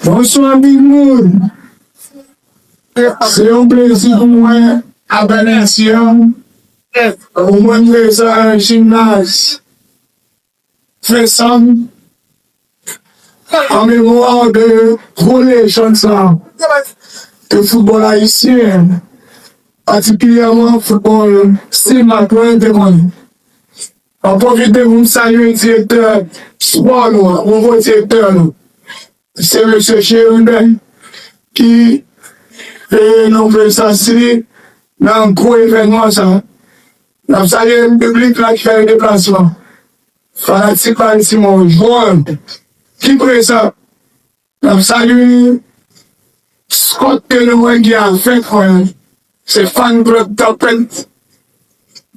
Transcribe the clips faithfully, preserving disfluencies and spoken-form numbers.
Bonswa tout moun. Se yon plezi pou mwen apèn isi a. Ou mwen prezan nan jimnaz Fensanm an memwa de gwo lejann sa de foutbòl ayisyen, patikilyèman foutbòl Senmak lan te konnen. Mwen pwofite pou m salye direktè spò nou an, nouvo direktè nou, se mesye Cherubin ki veye nou prezans li nan gwo evènman sa. N ap salye piblik la ki fè deplasman, fanatik Baltimore, jwè ki prezan. N ap salye Scott ke nou wè ki avèk mwen, se fan club Tanpèt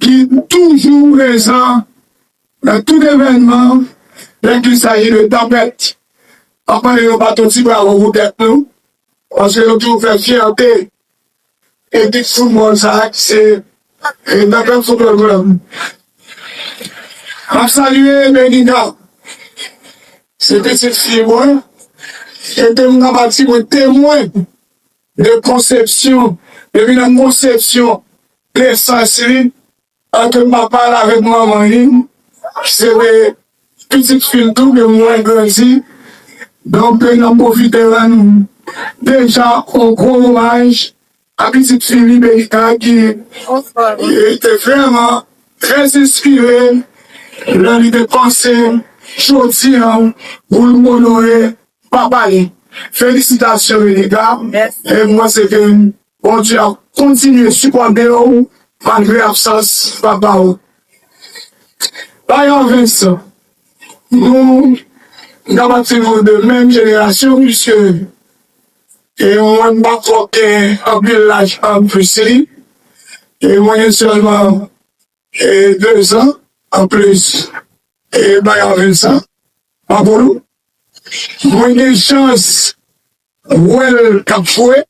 ki toujou prezan nan tout evènman lè qu'il s'agit de Tanpèt. Ann pale yo bat yon ti bravo pou tèt nou, paske yo toujou fè fyète ekip foutbòl sa a ki se Tanpèt Football Club. M ap salye Benita, se pitit fi mwen, e te m ka pati mwen temwen de konsepsyon, depi nan konsepsyon nesans li, antre papa l avèk manman li, se vre pitit fi l tou ke mwen grandi. Donk, n ap pwofite rann deja yon gwo omaj a pitit fi li Benita ki te vrèman trè enspire lè li te panse jodi a pou l onore papa li. Felisitasyon Benita. E m panse ke Bondye ap kontinye sipòte w malgre absans papa w. Bayan Vincent, nou, nou kapab di nou de menm jenerasyon, piske e mwen m pa twò gen anpil laj an plis li, e mwen gen sèlman e dezan an plis e Bayan Vincent. Mwen gen chans wè l k ap jwe,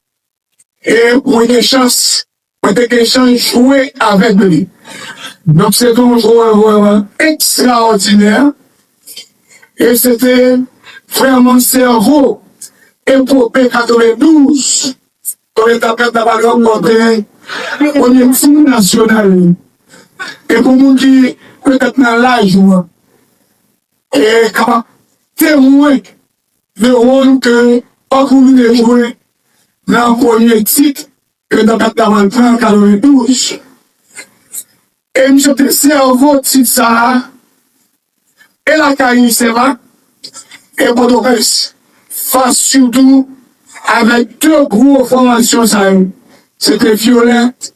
e mwen gen chans, mwen te gen chans jwe avèk li. Donk, se te yon jwè vrèman ekstraòdinè. E se te vrèman sèvo epope katrevendouz, kote Tanpèt t ap al ranpòte premye tit nasyonal li. E pou moun ki petèt nan laj ou an, e kapab temwen de wòl ke Pakou te jwe nan premye tit ke Tanpèt t ap al pran katrevendouz. E misye te sèvo tit sa a, e lakay li Senmak, e Pòtoprens, fas sitou avèk de gwo fòmasyon sa yo. Se te Vyolèt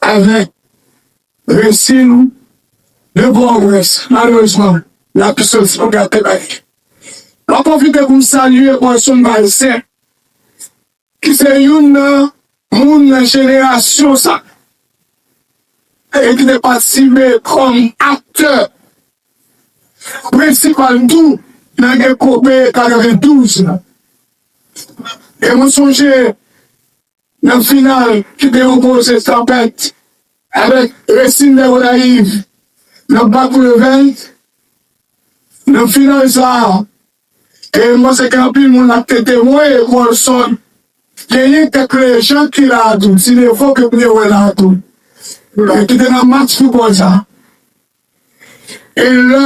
avèk Resin de Pòtoprens. Malerezman, lapli soti pou gate bagay. M ap pwofite pou m salye Paulson Balcin, ki se youn nan moun nan jenerasyon sa, e ki te patisipe kòm aktè prensipal tou nan epope katrevendouz la. E mwen sonje nan final ki te opoze Tanpèt avèk Resin de Gonayiv nan Bak Levèl, nan final sa a, e m panse ke anpil moun ap te temwen, e Paulson genyen kèk lejann ki la a tou, ti defo ke m te wè la a tou, e ki te nan match foutbòl sa a. E lè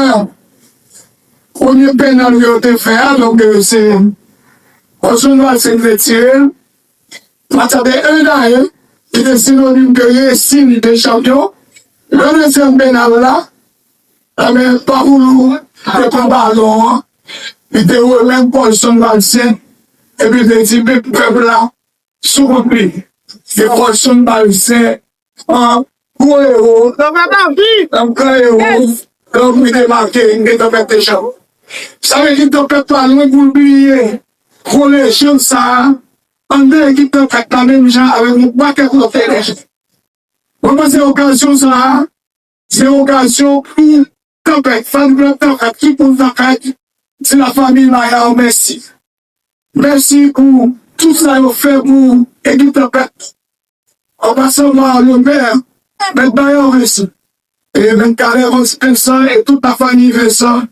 premye pennal yo te fè a, donk, e, se Paulson Balcin ki te tire l, match la te en a en, ki te sinonim ke Resin te chanpyon. Lè dezyèm pennal la, enben, Pakoulou te pran balon an, li te remèt Paulson Balcin, epi li te di, men pèp la sou kont li. E Paulson Balcin an gwo ewo, an gran ewo, donk li te make, li te fè te chanpyon. Sa vle di Tanpèt pa lwen pou l bliye gwo lejann sa a anndan ekip Tanpèt la, menm jan avèk yon pakèt lòt lejann. Mwen panse okazyon sa a, se okazyon pou Tanpèt, fan klèb Tanpèt, tout moun Tanpèt, di lafanmi Maillard mèsi. Mèsi pou tout sa yo fè pou ekip Tanpèt. An pasan pa le mè, mèt Bayan Vincent, e mèt Caleb Vincent e tout lafanmi Vincent,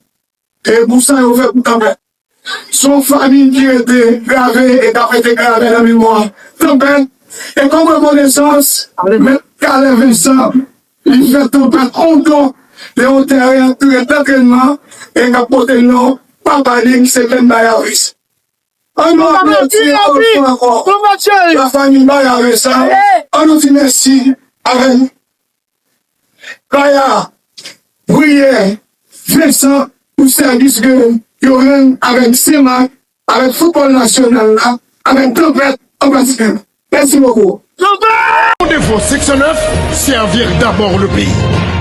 e pou sa yo fè pou Tanpèt. Se yon fanmi ki rete grave e k ap rete grave nan memwa. Tanpèt, e kòm rekonesans, Mèt Calais Vincent, li fè Tanpèt yon don de yon tèren, tèren dantrenman, e k ap pote non papa li, ki se Glenn Bayaris. An nou aplodi yon lòt fwa ankò lafanmi Bayaris la. An nou di mèsi avèk Baya, Priyè, Vincent pou sèvis ke yo rann avèk Senmak, avèk foutbòl nasyonal la, avèk Tanpèt an patikilye. Mèsi bokou. Fondefront six cent neuf, servir d'abord le pays.